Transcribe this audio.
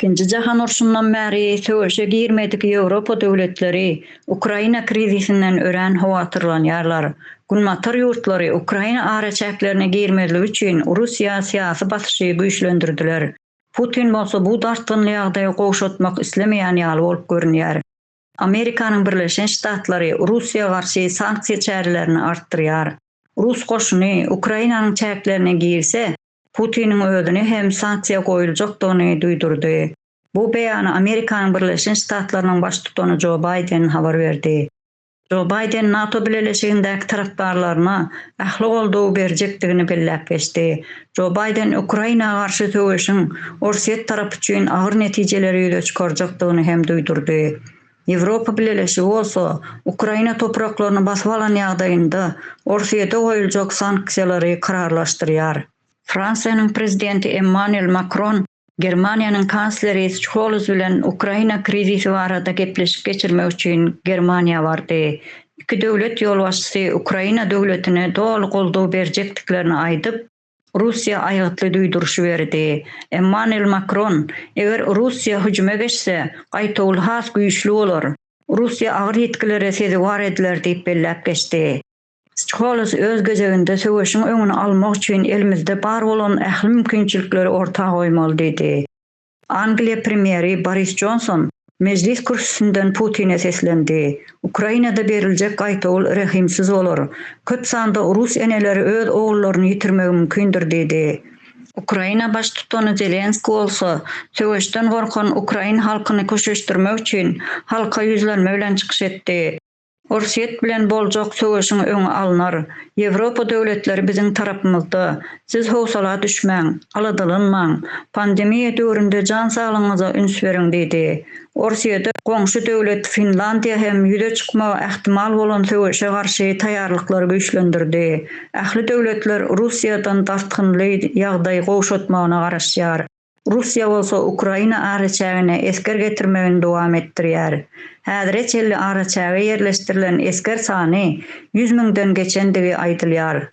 Ikinji jahan urşundan bäri söweşe girmedik Ýewropa döwletleri Ukraina krizisinden örän howatyrlanýarlar. Günbatar ýurtlary Ukraina araçäklerine girmezligi üçin Russiýa syýasy basyşy güýçlendirdiler. Putin bolsa bu dartgynly ýagdaýy gowşatmak islemeýän ýaly bolup görünýär. Amerikanyň Birleşen Ştatlary Russiýa garşy sanksiýa çärelerini artdyrýar. Rus goşuny Ukrainanyň çäklerine girse, Putiniň özüne hem sanksiýa goýuljakdygyny duýdurdy. Bu beýany Amerikanyň Birleşen Ştatlarynyň baştutany Jo Baýden habar berdi. Jo Baýden NATO bileleşigindäki tarapdarlaryna ähli goldawy berjekdigini belläp geçdi. Jo Baýden Ukraina garşy söweşiň Orsýet tarapy üçin agyr netijeleri ýüze çykarjakdygyny hem duýdurdy. Ýewropa Bileleşigi bolsa, Ukraina topraklaryny basyp alan ýagdaýynda Orsýete goýuljak sanksiýalary kararlaşdyrýar. Fransiýanyň prezidenti Emmanuel Makron Germaniýanyň kansleri Şolz bilen Ukraina krizisi barada gepleşik geçirmek üçin Germaniýa bardy. Iki döwlet ýolbaşçysy Ukraina döwletine doly goldaw berjekdiklerini aýdyp, Russiýa aýgytly duýduryşy berdi. Emmanuel Makron, Eger Russiýa hüjüme geçse, gaýtawul has güýçli bolar. Russiýa agyr ýitgilere sezewar ediler diýip belläp geçdi. Şolz öz gezeginde söweşiň öňüni almak üçin elimizde bar bolan ähli mümkinçilikleri orta goýmaly diýdi. Angliýa premýeri Boris Jonson mejlis kürsüsinden Putine seslendi, Ukrainada beriljek gaýtawul rehimsiz bolar. Köp sanda rus eneleri öz ogullaryny ýitirmegi mümkindir diýdi. Ukraina baştutany Zelenskiý bolsa, söweşden gorkan ukrain halkyny köşeşdirmek üçin halka ýüzlenme bilen çykyş etdi. Orsýet bilen boljak söweşiň öňi alnar. Ýewropa döwletleri biziň tarapymyzda. Siz howsala düşmäň, aladalanmaň. Pandemiýa döwründe jan saglygyňyza üns beriň diýdi. Orsýede goňşy döwlet Finlandiýa hem ýüze çykmagy ähtimal bolan söweşe garşy taýýarlyklary güýçlendirdi. Ähli döwletler Russiýadan dartgynly ýagdaýy gowşatmagyna garaşýar. Russiýa bolsa Ukraina araçägine esger getirmegini dowam etdirýär. Häzire çenli araçäge ýerleşdirilen esger sany 100 müňden geçendigi aýdylýar.